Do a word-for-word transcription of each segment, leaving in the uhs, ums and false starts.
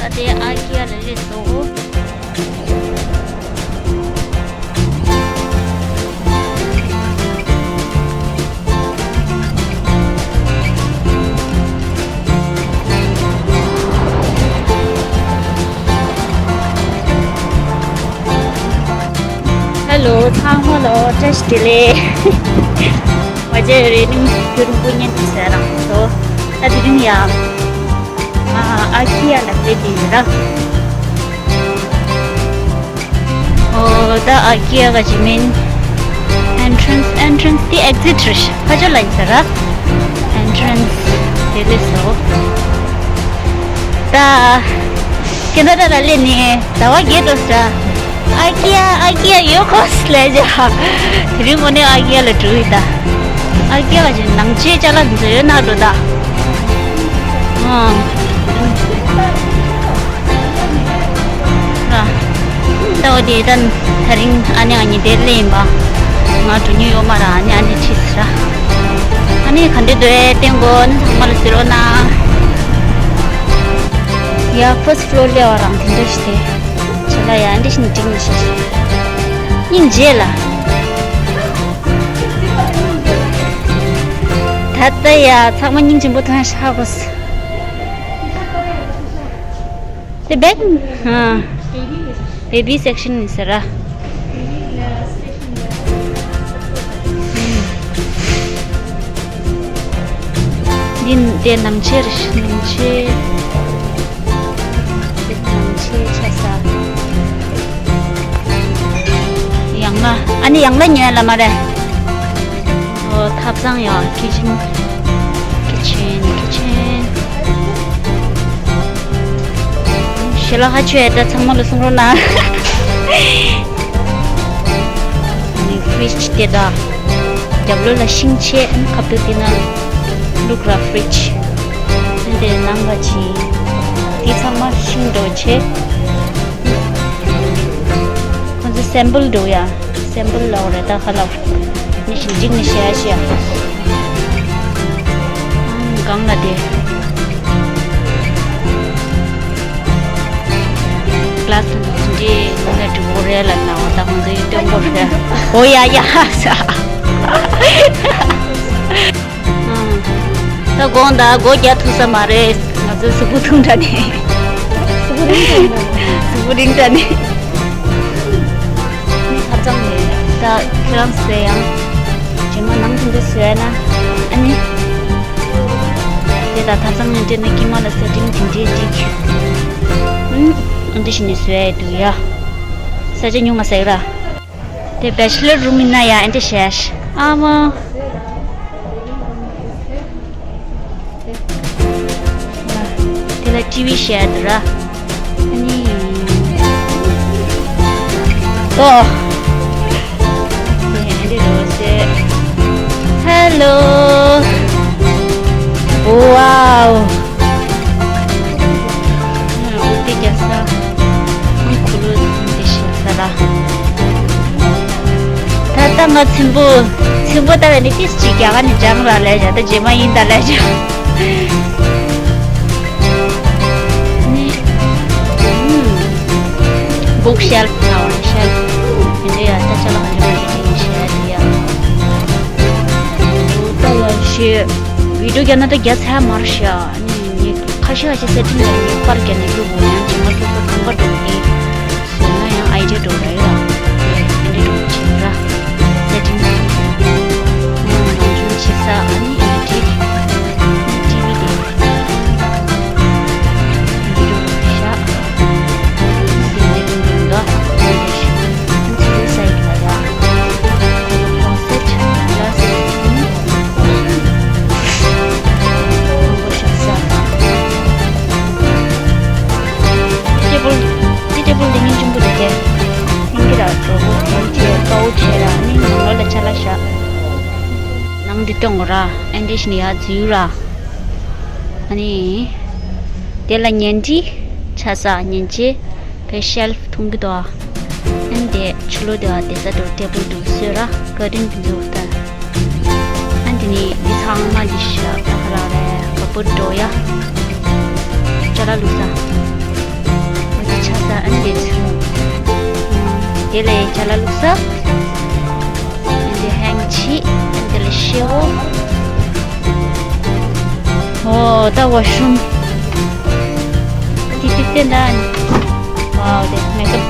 ད་དེ་ཨ་ཀི་ཡ་ལ་སླེབས་སོང་། ཧེ་ལོ། ཚང་མ་ལ་བཀྲ་ཤིས་བདེ་ལེགས། ང་ཚོ་རེ་ནིང་རྒྱུན་པུ་ཉན་དུ་ཟེར་རང་སོ། ད་དེ་རིང་ཡང་ཨ་ཀི་ཡ་ལ་སླེབས་ཏེ་ཡོད་ར། ཨོ་ད་ཨ་ཀི་ཡ་ག་ཅི་མིན། ཨེན་ཊྲན་སི། ཨེན་ཊྲན་སི་དེ་ཨེག་ཛིཊ་རེད་ཤག་ཕ་ཇོ་ལ་ཡིན་ས་ར། ཨེན་ཊྲན་སི་དེ་སླེབས་སོང་། ད་ཁེ་ན་ཌ་ལ་སླེབས་ནས་ཟླ་བ་བརྒྱད་འགྲོ་ས་ར། ཨ་ཀི་ཡ་ཨ་ཀི་ཡ་ཡོད་ཁོ་སི་ལས་བྱ། དེ་རིང་དངོས་གནས་ཨ་ཀི་ཡ་ལ་འགྲོ་ཡི་ད། ཨ་ཀི་ཡ་ག་ཅི་ནང་ཆེ་ཅ་ལག་འཛོལ་ཡོད་ན་འགྲོ་ད། ཨང་། ར། ད་འོ་དེ་ད་དེ་རིང་ཨ་ནེ་ཨ་ནེ་དེ་སླེབས་ཡིན་པ། ང་འགྲོ་མྱོང་ཡོད་མ་ར། ཨ་ནེ་ཨ་ནེ་ཁྲིད་ཟེར་ར། ཨ་ནེ་ག་འདྲ་འདུག་ཨེ་བསྟན་དགོས། ཨ་ནེ་ཚང་མ་ལ་ཟེར་རོགས་གནང་། ཡ་ཕར་སི་ཊི་ཕི་ལོར་སླེབས་པ་རང་དེ་འདྲ་ཞིག་དེ། བྱས་ལ་ཡ་འདི་བཞིན་འགྲིག་མི་ཤེས། སྙིང་རྗེ་ལ། ད་ལྟ་ཡ་ཚང་མ་སྙིང་རྗེ་པོ་ཐོན་ཤག་གོ། དེ་བེག་ཨ། བེ་བི་སེག་ཤན་ཡིན་ཟེར་ར། འདི་དེ་ནང་ཆེ་རེད། ནང་ཆེ། དེ་ནང་ཆེ་ཆ་ས། ཡང་ན་ཨ་ནི་ཡང་ན་ཉོས་ལ་མ་རེད། ཨོ་ཐབ་ཚང་ཡང་ཁི་ཆན། ཁི་ཆན། ཁི་ཆན། ཞལ་ལག་ཧ་ཆོས་ད་ཚང་མ་ལ་གསུང་རོགས་གནང་། ནི་ཕི་རིཇ་དེ་ད། རྒྱབ་ལོགས་ལ་ཤིང་ཆེ། ཁ་བཏོད་དེ་ན་ལུག་ར་ཕི་རིཇ། དེ་ནང་ག་ཅི། དེ་ཚང་མ་ཤིང་འགྲོ་ཆེ། ཁོང་ཚོ་སེམ་པལ་འགྲོ་ཡ། སེམ་པལ་ལའོ་རེ་ད་ཁ་ལའོ། ནི་ཞིག་འགྲིག་ནི་ཤེས་ཤེས། གང་ལ་དེ། ཀླ་སི་འདི་ནི་འགྲིག་གོ་རེད་ལ་ན་འོ་ད་ཁོང་ཚོ་ཡི་སྟོན་གོ་རེད། འོ་ཡ་ཡ་ཧ་ས། ད་དགོང་ད་སྒོ་རྒྱག་ཐུབ་ས་མ་རེད། ང་ཚོ་གཟུགས་པོ་ཐུང་དྲགས་ནས། གཟུགས་པོ་རིང་དྲགས་ནས། ནི་ཐབ་ཚང་ནས་ད་ཁྱེད་རང་ཚོས་ཡང་རྗེས་མ་ནང་དེ་འདྲ་བཟོས་ན་ཨ་ནི། དེ་ད་ཐབ་ཚང་ནས་སྤྲད་ན་དཀྱིལ་མ་ལ་སེ་ཊིང་དེ་འདྲའི་འགྲིག་ཨུམ། ཨ་འདི་བཞིན་ནས་བཟོས་ཡ་འདུག་ཡ། ས་ཆ་ཉུང་མ་ཟེར་ར། དེ་བེ་ཆི་ལར་རུམ་ཡིན་ན་ཡ་ཨེ་འདྲ་བྱས། ཨ་མ། དེ་ལ་ཊི་ཝི་བྱས་འདུག་ར། ཨ་ནི། ཏོ། དེ་ཨེ་འདྲ་རེད་ཟེར། ཧེ་ལོ། ཝའོ། འོ་དེ་རྒྱ་ས། ཁུ་ལུ་དེ་ཤི་ས་ར། ད་ལྟ་ང་ཚིམ་པོ། ཚིམ་པོ་ལྟ་བས་ནི་ཏིས་ཅིག་རྒྱ་གར་ནས་སྦྱངས་ར་ལས་བྱ་ད་རྗེས་མ་ཡིན་ད་ལས་བྱ། ནི། ཨུམ། book shelf ལའོ་ཤེལ་ཕུ། དེ་འདྲ་ཡ་ད་ཅ་ལག་ག་འདྲ་མ་འདྲ་དེ་ཡིན་ཤེས་ཡ་དེ་ཡ། འོ་ད་ཡ་ཤེས། བི་ཌིའོ་རྒྱག་ན་ད་རྒྱ་ཚ་མར་ཤ། ནི་ཁ་ཤས་ཁ་ཤས་སེ་ཊིང་ལ་ཡོད་པར་རྒྱ་ནས་བླུག་འོང་ཡང་རྗེས་མ་སོ་སོ་ཁང་པ་འགྲོ་གི་བཟོས་ན་ཡང་ཨའི་ཌི་ཡ་འགྲོ་རེད་ལ། དེ་འདྲ་འགྲོ་བྱེད་ར། སེ་ཊིང་། ཨང་། རང་བྱུང་བྱེད་ས་ཨ་ནི་ཨེ་ནི་ཊི་ཊི་ཝི་དེ་འདི་འགྲོ་བཞག་དེ་འདྲ་འགྲོ་འདུག་ཨ། དེ་འདྲ་ཞིག་ཨ་ནི་ཚུར་སའི་ཌི་ལ་ཡ། ལོ་སེ་ཊི་ལ་སེ་ཊི་ཨ་ནི། ཊེ་བལ། ཊེ་བལ་འདི་སྙིང་རྗེ་པོ་འདུག་སྟེ། ཧིན་གྱི་ར་གྲོགས་པོ་ཐོན་བྱས་དཀའ་བོ་བྱས་ར་ནི་ནང་ལོགས་ལ་ཆ་ལ་བཞག་ནང་འདི་སྟོན་དགོས་ར། ཨེ་འདྲ་ཞིག་ནི་ཡ་འཛུལ་ར། ཨ་ནི། དེ་ལ་ཉལ་ཁྲི། ཆ་ས་ཉལ་ཆས། བེ་ཤེལ་ཕུ་མཐོང་གི་འདུག་ཨ། ཨན་དེ་ཕྱི་ལོགས་དེ་བ་དེ་ས་དེ་ཊེ་བལ་འདུག་སོས་ར་ཀར་ཊིན་དེ་ཚོ་ལྟ། ཨན་དེ་ནི་འདི་ཚང་མ་འདི་ཤ་ད་ཧ་ར་རེ་ཀ་པོར་འགྲོ་ཡ། ཅ་ལག་བླུགས་ས། དེ་ཚོ། དེ་ལས་ཅ་ལག་བླུགས་ས། དེ་ཧན་ཆི། དེ་ལས་ཤེའུ། ཨོ་ད་ཝ་ཤི་རུམ། དེ་དེ་དེ་ན། ཝའོ་དེ་མེ་ཀབ།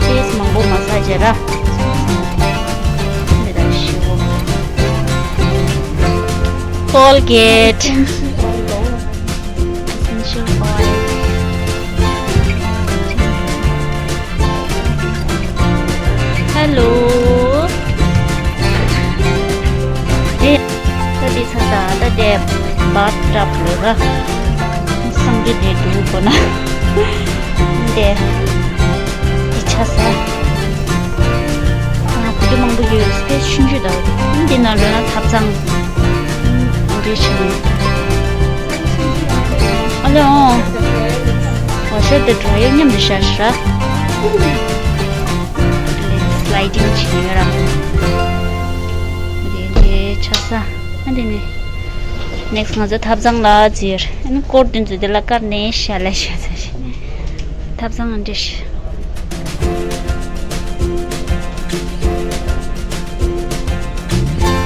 ཕེས་མང་པོ་མ་ཟ་བྱས་ར། འདི་ལྟར་ཞུ། Colgate essential oil. Hello. ད་འདི་ཚ་ད་ད་དེ་བཱཐ་ཊབ་ལོ་ར། བསམ་རྒྱུ་དེ་འདུག་གོ་ན། དེ་དེ་ཆ་ས། ཨ་བུ་ཆུང་མང་པོ་ཡོད། སི་པེ་སི་ཆུང་ཆུང་ད། འདི་ནང་ལོ་ན་ཐབ་ཚང་འདྲེ་ཆུང་། ཨ་ལེ་ཨོ། ཝ་ཤར་དེ་ཌ་ར་ཡར་མཉམ་དུ་བཞག་ཤི་ར། སི་ལའི་ཌིང་བྱེད་ཀྱི་ཡོད་ར། འདི་འདི་ཆ་ས། ཨ་འདི་ནི། ནེག་སི་ང་ཚོ་ཐབ་ཚང་ལ་འཛུལ། ཨ་ནི་སྐོར་དེ་ཚོ་དེ་ལ་བཀར་ནས་ཤ་ལ་ཤ་ཚ་ཤ། ཐབ་ཚང་འདྲེ་ཤ།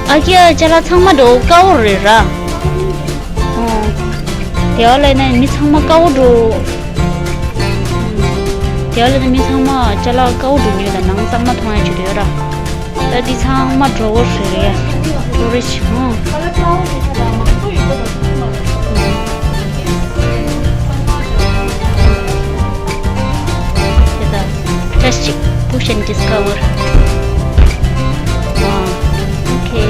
ཨ་ཀྱ་ཅ་ལག་ཚང་མ་འགྲོ་དཀའ་བོ་རེད་ར། ཨོ། དེ་བ་ལས་ནས་མི་ཚང་མ་དཀའ་བོ་འགྲོ། དེ་བ་ལས་ནས་མི་ཚང་མ་ཅ་ལག་དཀའ་བོ་འགྲོ་ཉོས་ལ་ནང་གཙང་མ་མཐོང་ཡ་ཅིག་ཡོད་ར། ད་འདི་ཚང་མ་གྲོ་བོ་རེད། ཊུ་རི་སི་ཊི་ཧོ། དེ་ད་ཊེས་ཅིག་པུ་ཤ་ཨེན་ཌི་སི་ཀ་བར། ཨ། ཨོ་ཁེ།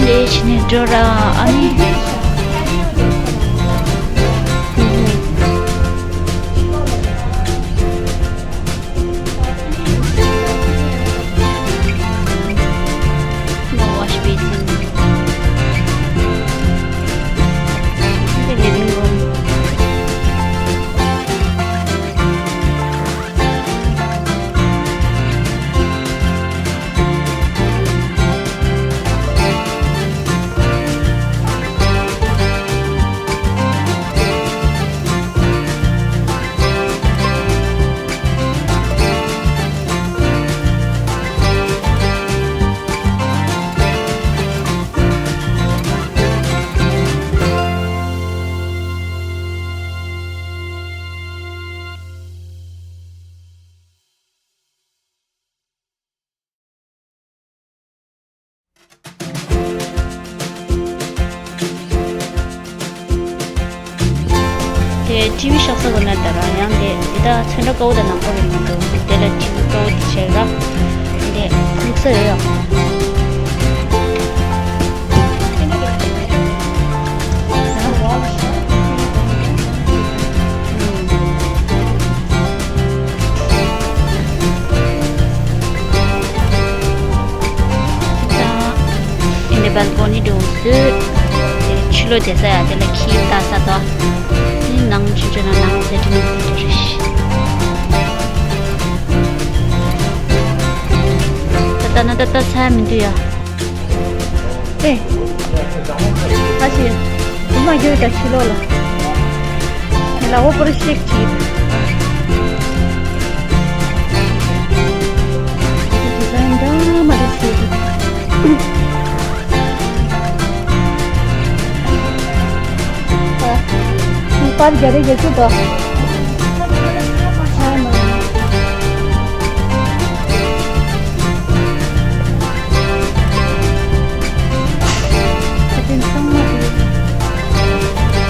འདི་ཕྱི་ནས་འགྲོ་ར་ཨ་ནི། No wash basin. The living room. དེ་ཊི་ཝི་ཤག་ས་གོ་ན་ད་ར་ཡང་དེ་དེ་ད་ཚོན་ཁྲ་དཀར་པོ་དང་ནག་པོ་རེད་མི་འདུག་དེ་ལ་ཊི་ཝི་དཀར་པོ་དེ་བྱས་ར། དེ་ལུག་ས་ཡོད་ཡ། ཨིན་དེ་བལ་ཀོ་ནི་འགྲོ་སྲོལ། དེ་ཕྱི་ལོགས་བསྡད་ས་ཡ་དེ་ལ་ཁྱི་ལྟ་ས་དོ། ནི་ནང་ཆུ་ཆུ་ན་ནང་ཟེར་དྲི་ནི་དེ་རེད། ད་ལྟ་ན་ད་ལྟ་ས་ཡ་མི་འདུག་ཡ། ཨེ། ཨ་ཤི། དུ་མ་གྱོད་ད་ཕྱི་ལོགས་ལ། ངས་ལ་འོ་པོ་ར་ཤེག་བྱེད། དེ་ཟ་འདྲ་མ་རེད་ཟེར་གི། ཨ། པར་རྒྱ་རེ་རྒྱ་ཅུ་དོ། ཨ་མ། ད་དེ་ཚང་མ་དེ།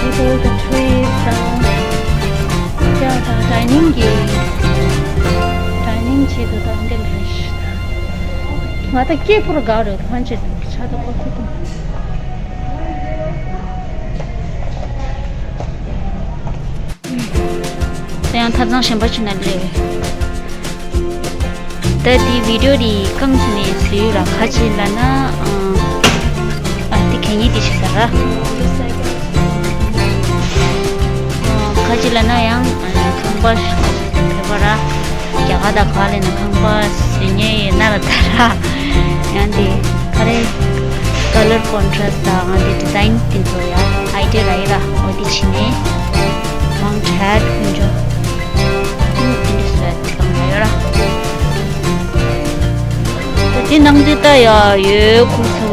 With all the trees down. ཡ་ད་ཌའི་ནིང་གི། ཌའི་ནིང་ཆེད་དུ་ད་འདི་ལ་རེད། ང་ད་སྐྱེས་ཕོར་དགའ་རེད་ཕན་ཆད་ཆ་ད་ཁོ་ཐུག་གི། དེ་ཡང་ཐབ་ཚང་གཞན་པ་ཅིག་ན་སླེབས། ད་འདི་བི་ཌིའོ་འདི་རྐང་བཙུགས་ནས་བཟོས་ཡོད་ར། ཁ་ཅིག་ལབ་ན་ཨ་འདི་གད་སྙིགས་འདི་བྱེད་ས་ར། ཁ་ཅིག་ལབ་ན་ཡང་ཁང་པ་བོད་པ་ར། རྒྱ་གར་དང་ག་ལས་ན་ཁང་པ་བཟོས་ཉེ་ཡོད་ན་ར་ད་ར། ཡང་འདི་ག་རེ་ཀ་ལར་ ཀོན་ཊ་རཱ་སི་དང་ཨ་འདི་ཌི་ཛའིན་དེ་ཚོ་ཡ་ཨའི་ཌི་ཡ་རག་ཡོད་ར། འོ་དེ་བྱས་ནས་མང་ཆེ་ཁོང་ཚོ་ཨིན་ཌི་སི་བེད་བཏང་ཡོད་ར། ད་དེ་ནང་དུ་ད་ཡ་ཡོད་ཁུག་ཚོ་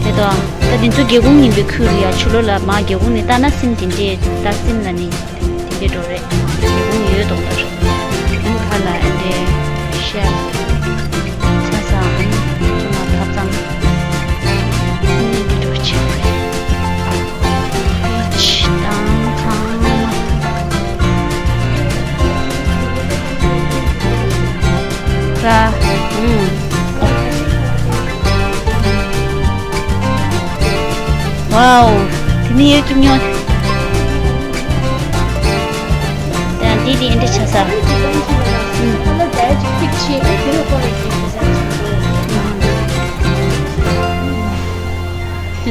དེ་དང་ད་དེ་ཚོ་སྒེའུ་ཁུང་ཡིན་པའི་ཁུལ་རེད་ཡ། ཕྱི་ལོགས་ལ་མར་སྒེའུ་ཁུང་ནས་ལྟ་ན་སིན་དེ་འདྲས་ད་སིན་ལ་ནི། དེ་འདྲ་འགྲོ་རེད། དེ་ཀུན་ཡོད་དོ་ལྟར། ཨ་ནི་ཁ་ལ་ཨ་འདྲའི་ཤ་ཚ་ཚ། ཨ་ནི་ཅུང་མ་ཐབ་ཚང་། ཨ་ནི་འདི་འགྲོ་ཆེ་རེད། ཕིཆ་དང་ཚང་མ། ར། ཨུམ། ཝའོ། དེ་ནི་ཡོད་ཀྱི་མྱོང་། ད་འདི་འདི་འདི་ཆ་ས། ཨུམ། དེ་ཚོ་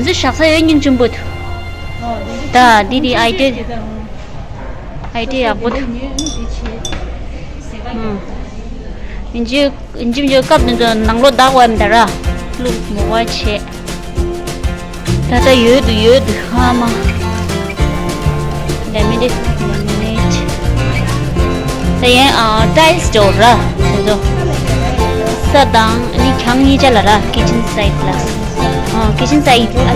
བཞག་ས་ཡོད་སྙིང་རྗེ་པོ་འདུག་ད་འདི་འདི་ཨའི་ཌི་ཡ། ཨའི་ཌི་ཡ་ཡག་པོ་འདུག་ཨུམ། ཡིན་གཅིག་ཡིན་གཅིག་མིན་གཅིག་སྐབས་དེ་ཚོ་ནང་ལོགས་བདག་པ་མི་འདྲ་ར། བླུག་མོ་བ་བྱས། ད་ལྟ་ཡོད་དུ་ཡོད་དུ་ཧ་མ། ལེ་མི་ནེཊ་ལེ་མི་ནེཊ། ད་ཡན་ཨ་ཊའིལ་སི་འདྲ་བོ་ར། དེ་ཚོ་ས་དང་ཨ་ནི་གྱང་གཉིས་ཆ་ལ་ར། ཀི་ཆན་སའིཌ་ལ། ཨ་ཀི་ཆན་སའིཌ་ཨ།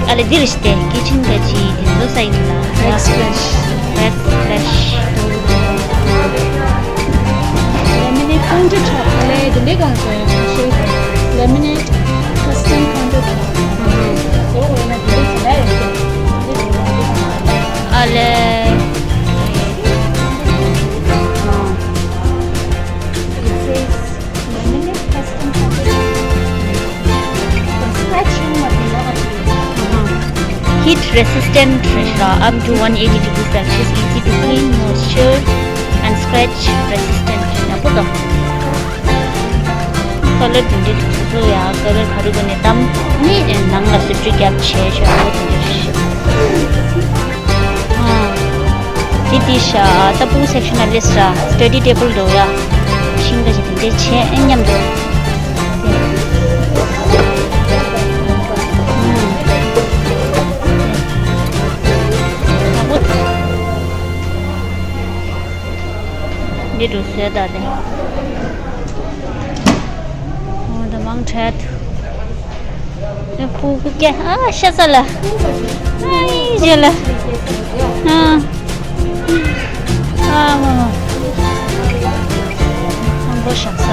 ཨ་ལེ་འདིར་ཞིག་སྟེ་ཀི་ཆན་ག་ཅི་དེ་ཚོ་སའིཌ་ལ་ར། བེག་སི་པེ་ལེཤ། བེག་སི་པེ་ལེཤ། ལེ་མི་ནེཊ་ཀའུན་ཊར་ཊོབ་ལ་དེ་འདྲའི་གང་ཟེར་ཤེས། ལེ་མི་ནེཊ་ཀ་སི་ཊམ་ཀའུན་ཊར་ཊོབ། ཨ་ཧ། ཨོ་ཡིན་ན་དེ་འདྲའི་ཟེར་ན་ཡོད་ཀྱི། ཨ་ལེ། ཨ། It says laminate custom fabric. Construction material. Heat resistant, up to one eighty degrees Celsius, easy to clean, moisture and scratch resistant. ཡག་པོ་འདུག་ཀ་ལར་དེ་འདྲའི་དུས་ཚོད་ཡ་ཀ་ལར་ག་རེ་དགོས་ནས་གཏམ་ནི་ནང་ལ་ཟུར་བཅོས་རྒྱབ་བྱས་ཤོག་དེ་འདྲ་ཞིག་ཨ། དེ་དེ་ཤ་ད་སྤུ་གུ་སེག་ཤན་ལ་སླེབས་ར། སི་ཊ་ཌི་ཊེ་བལ་འགྲོ་ཡ། ཤིང་ཀ་ཞིག་དེ་འདྲའི་བྱས་ཨེ་མཉམ་དུ། འདི་འགྲོ་སོས་ད་དེ། འོ་ད་མང་ཁྲལ། ཨ་ཁུ་ཁུ་ཀྱ་ཨ་ཤ་ཚ་ལ། ཨའི་ཇེ་ལ། ཨ། ཨ་མ་མ། ཨ་མགོ་ཤ་ཚ།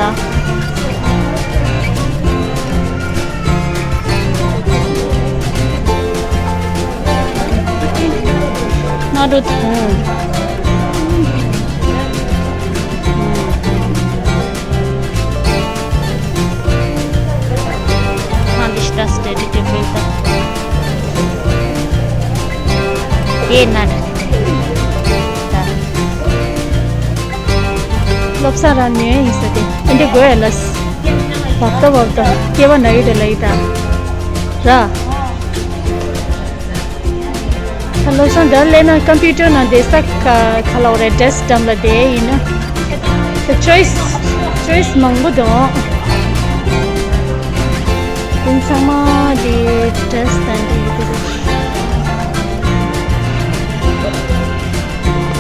ང་འགྲོ་ཐུང་། ང་འདི་ཤི་ད་སི་ཊ་ཌི་ཊེ་བལ་ད། དེ་ན་ད། བློ་བཟང་རང་ཉོས་ཡིན་ས་དེ། ཨེ་འདྲ་དགོས་ཡ་ལ། བབ་ད་བབ་ད་སྐྱེ་བ་ན་ཡོད་དེ་ལ་ཡི་ད། ར། ད་བློ་བཟང་འདིར་སླེབས་ན་ཀམ་པུ་ཊར་ནང་བསྡད་ས་ག་ག་ལ་འོ་རེད། ཌེ་སི་ཀི་ཊོབ་ལ་བསྡད་ཡིན་ན། ད་ཅོའི་སི་ཅོའི་སི་མང་པོ་འདུག་དེ་ཚང་མ་དེ་ཌེ་སི་ཀི་དང་དེ་དེ་རེད།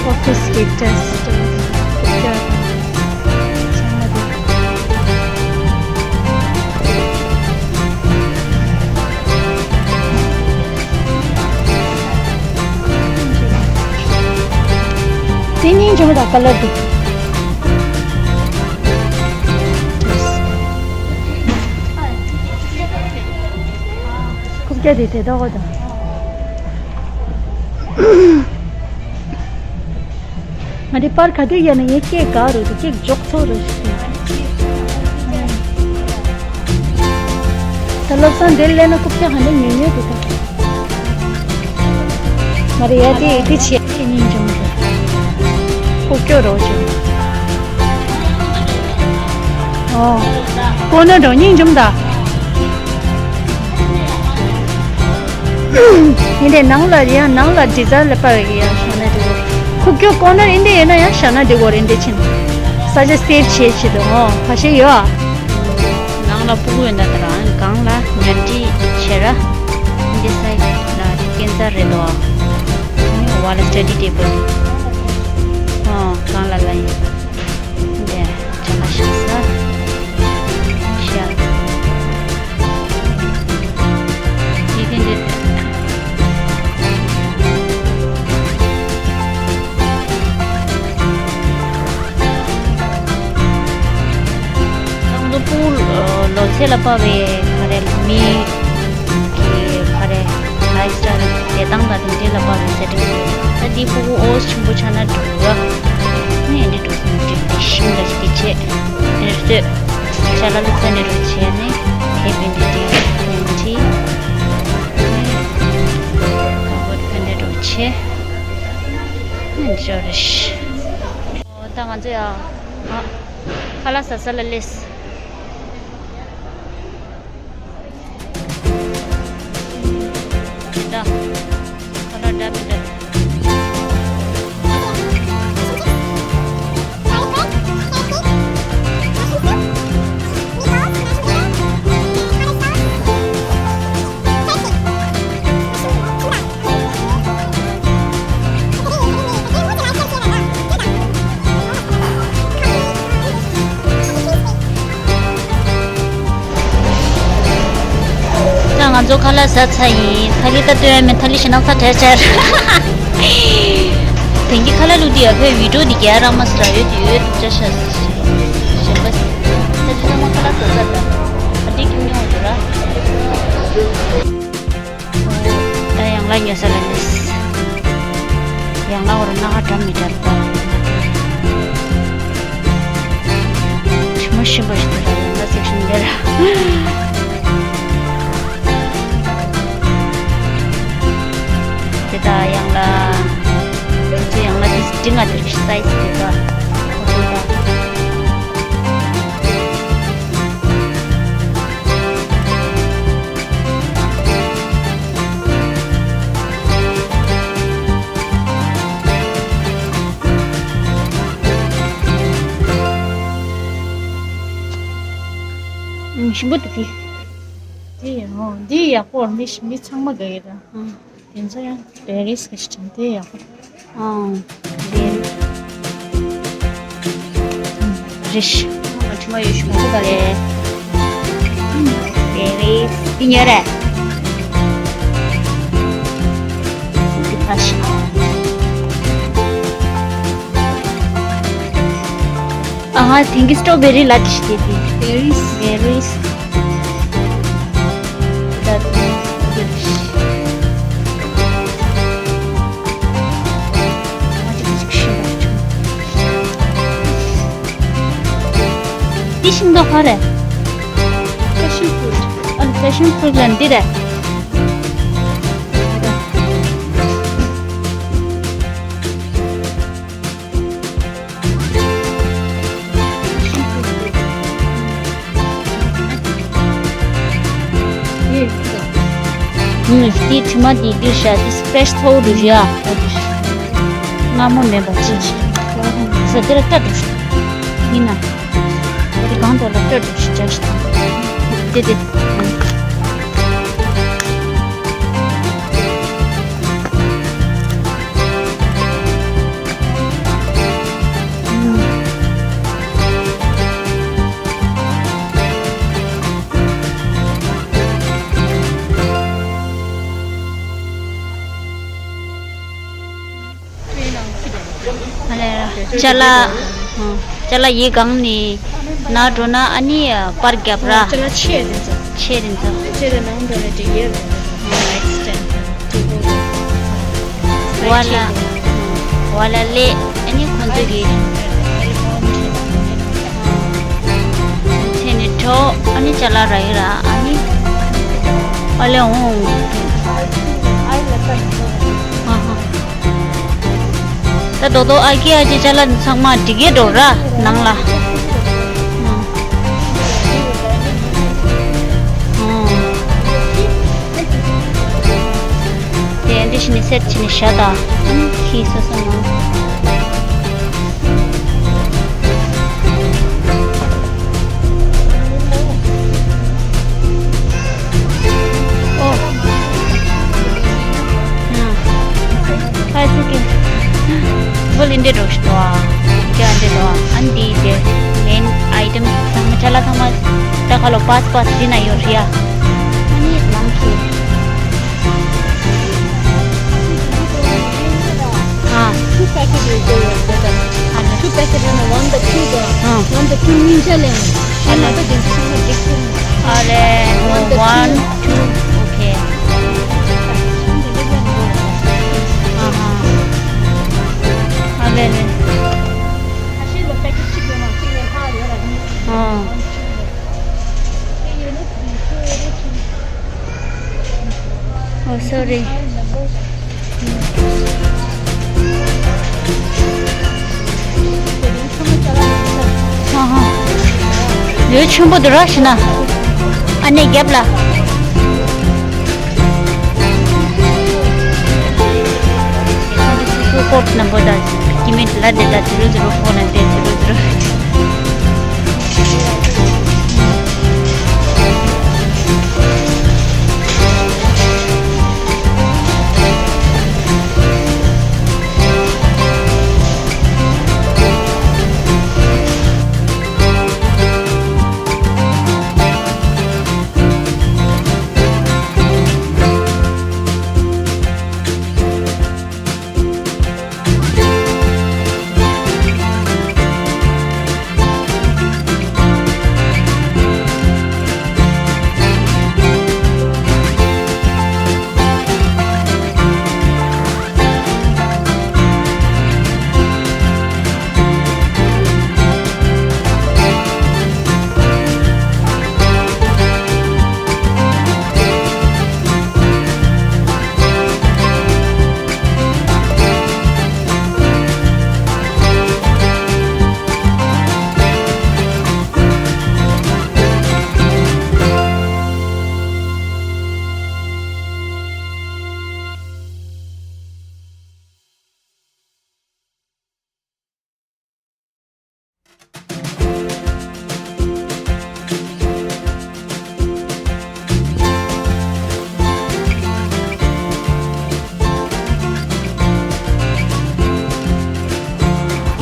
ཨོ་ཕི་སི་གི་ཌེ་སི་ཀི་ཊོབ་ཚང་མ་དེ། དེ་སྙིང་རྗེ་མོ་དང་ཀ་ལར་དེ། རྐུབ་བཀྱག་དེ་དེ་ལྟ་བུ་དང་། ང་དེ་པར་ག་དུས་ཡིན་ན་ངས་སྐད་ག་རུ་དེ་སྐད་འཇོག་ཐུབ་རུ་ཞིག་ད་བློ་བཟང་འདིར་སླེབས་ན་རྐུབ་བཀྱག་ག་འདྲ་ཉོས་ཉོས་དེ་ད། མ་རེད་ཡ་དེ་དེ་བྱས་དེ་སྙིང་རྗེ་མོ་དེ། རྐུབ་བཀྱག་རོ་ཅིག་ཨོ། ཀོ་ནར་འགྲོ་སྙིང་རྗེ་མོ་ད། ཡིན་དེ་ནང་ལ་ཡང་ནང་ལ་ཌི་ཛའིན་ལ་པར་ཡང་བཞག་ན་འགྲིག་གོ། ཁུག་ཀྱོག་ཀོ་ནར་ཡིན་དེ་ཡིན་ན་ཡང་བཞག་ན་འགྲིག་གོ་རེད་འདི་ཕྱིན། ས་ཆ་སེབ་བྱེད་ཆེད་དུ་ཨོ་ཁ་ཤས་ཡོད་ཨ། ནང་ལ་ ཕྲུ་གུ་ཡོད་ན་ད་རང་སྒང་ལ་ཉལ་ཁྲི་བྱེད་ར། འདི་སའི་ལ་སྐས་འཛེག་རེད་དོ། ཨ་ནི་འོག་ལ་སི་ཊ་ཌི་ཊེ་བལ། ཨོ་སྒང་ལ་ལ་ཡིན། འདི་ཇ་ལ་ཤ་ས་ཤ། ཡི་གེ་འདི། ང་ཚོ་ཕྲུ་གུ་ལོ་ཚད་ལ་དཔག་པའི་ག་རེ་མི་གི་ག་རེ་ལའིཕ་སི་ཊལ་བདེ་ཐང་དང་དེ་འདྲའི་ལ་དཔག་པའི་སེ་ཊིང་རེད། ད་འདི་ཕྲུ་གུ་ཨོ་ཆེན་པོ་ཆགས་ན་འགྲོ་ར། ནས་འདི་འགྲོ་སོང་འགྲིག་འདི་ཤིང་ལ་ཞིག་གི་ཆེད་ནས་བཟོས། ཤ་ལ་ལུག་རྩ་ནས་རུ་བྱས་ནས་དེ་བེན་ཌི་ཏི་བེན་ཌི་ཏི་བེན་ཌི་རུ་བྱས་ནས་འཇོག་རེ་ཤི། ད་ང་ཚོ་ཡ། ཨ། ཁ་ལག་ཟ་ས་ལ་སླེབས། ད། ཁ་ལག་འདྲ་མི་འདྲ། ད་ང་ཚོ་ཁ་ལག་ཟ་ཚར་ཡིན། ཐ་ལི་ད་སྟོན་ཡ་མེད། ཐ་ལི་ཞེ་ནག་ཚ་དྲག་ཆར། དེང་གི་ཁ་ལག་བླུགས་དུས་ཡ་ཕའི་བི་ཌིའོ་འདི་རྒྱ་རང་མ་སྲ་ཡོད་དུ་ཡོད་དུ་ཅ་ཤ་ཞིག་ཞེན་པ་ཞིག་ད་ཅི་ཚང་མ་ཁ་ལག་ཟ་ཚར་ད། ཨ་འདི་ཀྱི་སྨྱོ་འདུག་ར། ད་ཡང་ལ་ཉོ་ས་ལ་ནི། ཡང་ལ་བར་ན་ཧ་འགྲམ་མི་འདྲ་པ། ཞི་མོ་ཞིམ་པོ་ཞིག་འདུག་ར། ཡང་ལ་སེག་ཤན་འདིར། དེ་ད་ཡང་ལ། དེ་ཚོ་ཡང་ལ་དེ་འདྲི་ང་དེར་སའི་ཛི་དེ་ད། ཁོ་ཚོ་ད། ཞིམ་པོ་འདུག་དེ། དེ་ཡང་འདི་ཡག་པོ་མི་མི་ཚང་མ་དགའ་ཡོད་ད། དེ་ཚོ་ཡང་པེ་རིས་གི་ཞིང་དེ་ཡག་པོ། ཨང་། དེ་རེད། ང་ཁྲི་མ་ཡོད་ཞུ་མ་ཁུ་ག་རེད། པེ་རིས་དེ་ཉོ་རེད། དེ་ཕ་ཤི། ཨ་ཧ། དེང་གི་སི་ཊོ་བེ་རི་ལ་དེ་ཞིག་དེ་དེ། པེ་རིས། པེ་རིས། འདི་ཤིང་ཏོག་ག་རེ། ཕེ་ཤན་ཕུ་རུ་ཊི། ཨ་ནི་ཕེ་ཤན་ཕུ་རུ་ཊི་ལ་འདི་རེད། ཨུམ། དེའི་དྲི་མ་དེ་འདིར་བཞག་དེ་ཕེ་རེ་ཤི་ཚ་བོ་འདུག་ཡ། སྔ་མོ་མེད་པ་ཅི་ཟ་དེ་ལ་སྐྲ་འདུག་ཡིན་ན། དེ་གང་དུ་ལ་སྐྲ་འདུག་ཅི་བྱ་ཞིག་དང་། དེ་དེ། ཅ་ལག་ཅ་ལག་ཡི་གང་ནི་ན་འགྲོ་ན་ཨ་ནི་པར་རྒྱབ་ར། ཅ་ལག་ཆེ་རེད་ཚོ། ཆེ་རེད་ཚོ། ཆེ་རེད་ནང་འགྲོ་ནས་འགྲིག་ཡོད་རེད། ཝ་ལ། ཝ་ལ་ལེ། ཨ་ནི་ཁོང་ཚོ་གི་ཆེ་ནི་གྲོ། ཨ་ནི་ཅ་ལག་ར་ཡི་ར། ཨ་ནི་ཝ་ལེ་འོང་། ཨ་ཧ། ད་རྡོག་རྡོག་ཨ་ཀི་ཨ་ཅེ་ཅ་ལག་ཚང་མ་འགྲིག་གི་འགྲོ་ར་ནང་ལ། དེ་འདི་ཕྱི་ནས་སེར་ཕྱི་ནས་ཤ་དང་ཁྱི་སོ་སོ་ནང་། ཨ་ལོ་པཱས་པཱས་འདི་ན་ཡོད་རེད་ཡ། ཨ་ནི་ལམ་ཁྱེར། ཨ། Two packet will go together. ཨ་ནི། Two packet ལ་ན་one the two ག་ཨ། One the two གཉིས་ཆ་ལེན། ཨ་ནི། ཨ་ལེ། One two. Okay. ཨ་ཧ། ཨ་ལེ་ལེ། ཨ། Oh, sorry. ཨ་ཧ། ལུས་ཆེན་པོ་འདུག་ར་ཤི་ན། ཨ་ནེ་རྒྱབ་ལ། ཀོཌ་ནམ་བར་དང་ཀི་མེད་ལ་དེ་དང་zero zero four ནང་དེ་zero zero.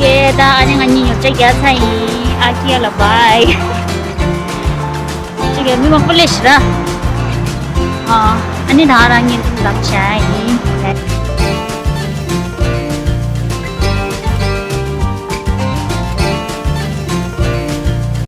ཀེ་ད་ཨ་ནི་ང་གཉིས་ཉོ་ཆ་རྒྱག་ཚར་ཡིན། ཨ་ཀི་ཡ་ལ་བྷའི། ཅིག་གི་མི་མང་པོ་སླེབས་ཤག་ར། ཨ་ནི་ད་རང་ཉིད་ལབ་བྱ་ཡིན།